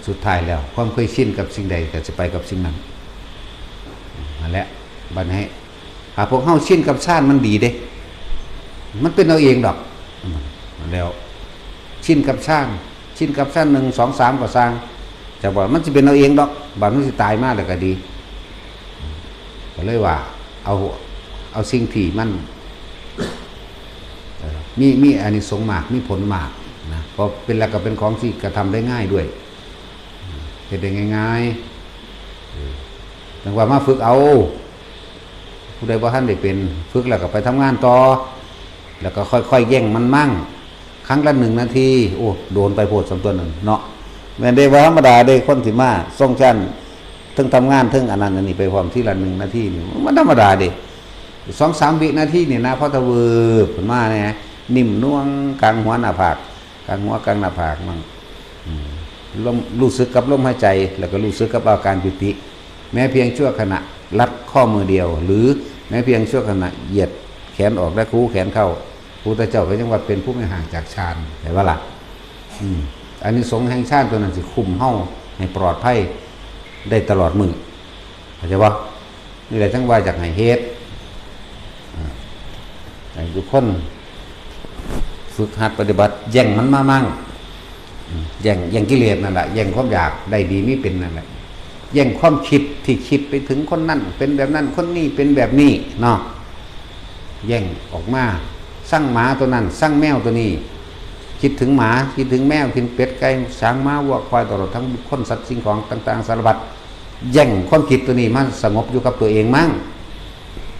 ສຸດທ້າຍແລ້ວ ຄວາມເຄີຍຊິນກັບສິ່ງໃດກໍຈະໄປກັບສິ່ງນັ້ນ. ນັ້ນແຫຼະ ບັດນີ້ ຖ້າພວກເຮົາຊິນກັບຊານມັນດີເດ້ ມັນເປັນເອົາເອງດອກ. ແລ້ວຊິນກັບຊານ ຊິນກັບຊານໜຶ່ງ ສອງ ສາມ ກໍຊ່າງ ຈະວ່າມັນຊິເປັນເອົາເອງດອກ ບາດມັນຊິຕາຍມາແລ້ວກໍດີ. ກໍເລີຍວ່າເອົາ ເອົາສິ່ງທີ່ມັນ ເອີ ມີ ມີອານິສົງມາກ ມີຜົນມາກນະ ເພາະເປັນ ແລ້ວກໍເປັນຂອງທີ່ກະທຳໄດ້ງ່າຍດ້ວຍ ເຮັດໄດ້ງ່າຍໆ. ເອີ ຈັ່ງວ່າມາຝຶກເອົາ ຜູ້ໃດບໍ່ທັນໄດ້ເປັນ ຝຶກແລ້ວກໍໄປທຳງານຕໍ່ ແລ້ວກໍຄ່ອຍໆແຍ່ງມັນມັ້ງ ຄັ້ງລະໜຶ່ງນາທີ. ໂອ້ ໂດນໄປໂພດສ່ຳຕົວໜຶ່ງເນາະ. ແມ່ນເດ້ ບໍ່ທຳມະດາເດ້ ຄົນທີ່ມາຊົງຊານ ເທິງທຳງານ ເທິງອັນນັ້ນອັນນີ້ໄປພ້ອມ ທີລະໜຶ່ງນາທີນີ້ ມັນທຳມະດາເດ້. ສອງສາມວິນາທີນີ້ນະ ພໍຕະວືບຂຶ້ນມາແດ່ ນິ້ມນວງກາງຫົວໜ້າຜາກ ກາງຫົວກາງໜ້າຜາກມັນ ອືມ ລົມ ຮູ້ສຶກກັບລົມຫາຍໃຈ ແລ້ວກໍຮູ້ສຶກກັບອາການປີຕິ ແມ້ພຽງຊົ່ວຂະນະລັດຂໍ້ມືດຽວ ຫຼື ແມ້ພຽງຊົ່ວຂະນະຢຽດແຂນອອກ ແລະ ຄູແຂນເຂົ້າ ພຸດທະເຈົ້າກໍຍັງວ່າເປັນຜູ້ມີຮ່າງຈາກຊານ ເຫັນບໍ່ລະ? ອືມ ອານິສົງແຫ່ງຊານຕົວນັ້ນຊິຄຸ້ມເຮົາໃຫ້ປອດໄພໄດ້ຕະຫຼອດມື້ ເຂົ້າໃຈບໍ່? ນີ້ແຫຼະຈັ່ງວ່າຢາກໃຫ້ເຮັດ ອາ ໃຫ້ທຸກຄົນຝຶກຫັດປະຕິບັດ ແຍ່ງມັນມາມັ້ງ ອືມ ແຍ່ງ ແຍ່ງກິເລດນັ້ນລະ ແຍ່ງຄວາມຢາກໄດ້ດີມີເປັນນັ້ນແຫຼະ ແຍ່ງຄວາມຄິດທີ່ຄິດໄປເຖິງຄົນນັ້ນເປັນແບບນັ້ນ ຄົນນີ້ເປັນແບບນີ້ເນາະ ແຍ່ງອອກມາ ຊັງໝາຕົວນັ້ນ ຊັງແມວຕົວນີ້ ຄິດເຖິງໝາ ຄິດເຖິງແມວ ຄິດເປັດໄກ່ ຊ້າງມ້າ ວັວ ຄວາຍ ຕະຫຼອດທັງບຸກຄົນ ສັດ ສິ່ງຂອງຕ່າງໆສາລະພັດ ແຍ່ງຄວາມຄິດຕົວນີ້ມາສະຫງົບຢູ່ກັບຕົວເອງມັ້ງ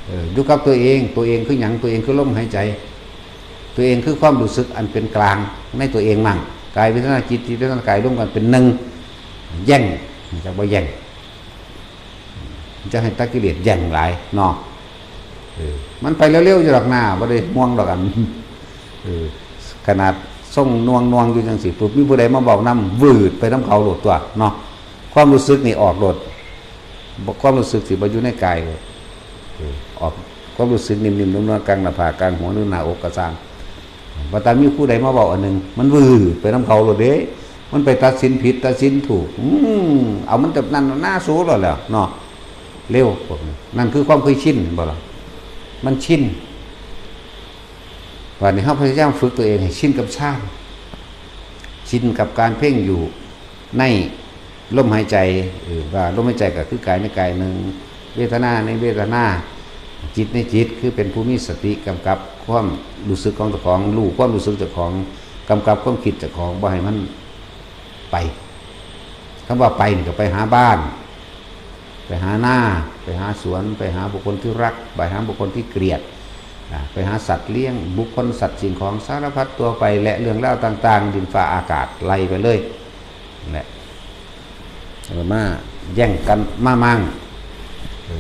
ເອີ ຢູ່ກັບຕົວເອງ ຕົວເອງຄືຫຍັງ? ຕົວເອງຄືລົມຫາຍໃຈ ຕົວເອງຄືຄວາມຮູ້ສຶກອັນເປັນກາງໃນຕົວເອງມັ້ງ ກາຍເວທະນາ ຈິດ ຈິດເວທະນາ ກາຍລວມກັນເປັນໜຶ່ງ ແຍ່ງ ຮູ້ຈັກບໍ່? ແຍ່ງ ຈະໃຫ້ຕັດກິເລດແຍ່ງຫຼາຍເນາະ ເອີ ມັນໄປເລັວໆຢູ່ດອກໜ້າ ບໍ່ໄດ້ຫ່ວງດອກ ອັນ ເອີ ຂະໜາດຊົງນວງໆຢູ່ຈັ່ງຊີ້ປຸບ ມີຜູ້ໃດມາເວົ້ານຳ ວືດໄປນຳເຂົາໂລດຕົວະເນາະ ຄວາມຮູ້ສຶກນີ້ອອກໂລດ ຄວາມຮູ້ສຶກຊິບໍ່ຢູ່ໃນກາຍໂລດ ເອີ ອອກຄວາມຮູ້ສຶກນິ້ມໆນວນໆກາງໜ້າຜາກ ກາງຫົວ ຫຼື ໜ້າອົກກໍຊ່າງ ວ່າແຕ່ມີຜູ້ໃດມາເວົ້າອັນໜຶ່ງ ມັນວືດໄປນຳເຂົາໂລດເດ້ ມັນໄປຕັດສິນຜິດຕັດສິນຖືກ ອືມ ເອົາມັນແບບນັ້ນນາ ສູ້ໂລດແລ້ວເນາະ ເລັວພວກນັ້ນ ນັ້ນຄືຄວາມເຄີຍຊິນ ເຫັນບໍ່ລະ? ມັນຊິນ ບາດນີ້ເຮົາພະຍາຍາມຝຶກຕົວເອງໃຫ້ຊິນກັບຊານ ຊິນກັບການເພັ່ງຢູ່ໃນລົມຫາຍໃຈ ເອີ ວ່າລົມຫາຍໃຈກໍຄືກາຍໃນກາຍໜຶ່ງ ເວທະນາໃນເວທະນາ ຈິດໃນຈິດ ຄືເປັນຜູ້ມີສະຕິກຳກັບຄວາມຮູ້ສຶກຂອງເຈົ້າຂອງ ຮູ້ຄວາມຮູ້ສຶກເຈົ້າຂອງ ກຳກັບຄວາມຄິດເຈົ້າຂອງ ບໍ່ໃຫ້ມັນໄປ ຄຳວ່າໄປນີ້ກໍໄປຫາບ້ານ ໄປຫານາ ໄປຫາສວນ ໄປຫາບຸກຄົນທີ່ຮັກ ໄປຫາບຸກຄົນທີ່ກຽດ ອາ ໄປຫາສັດລ້ຽງ ບຸກຄົນ ສັດ ສິ່ງຂອງສາລະພັດທົ່ວໄປ ແລະ ເລື່ອງລາວຕ່າງໆ ດິນຟ້າອາກາດ ໄລ່ໄປເລີຍ ນັ້ນແຫຼະ ເອີ ມາແຍ່ງກັນມາມັ້ງ ເອີ